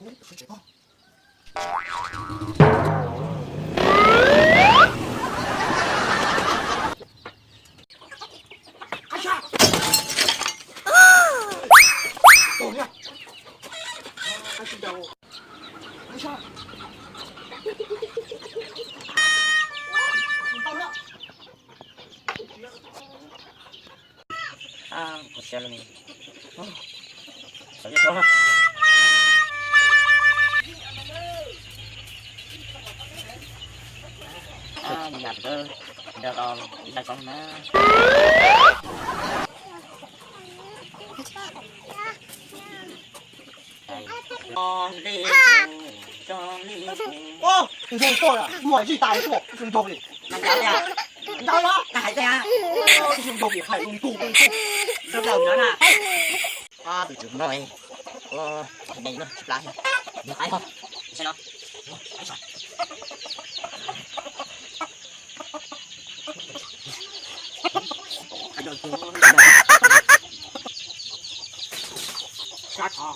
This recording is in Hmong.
Tus ntoo tuaj, muaj ib tag tuaj, tus ntoo li. Ntau los, tus ntoo li hais tus ntoo. Tus tswv no, ua, me no tsis plab, nws qab ho.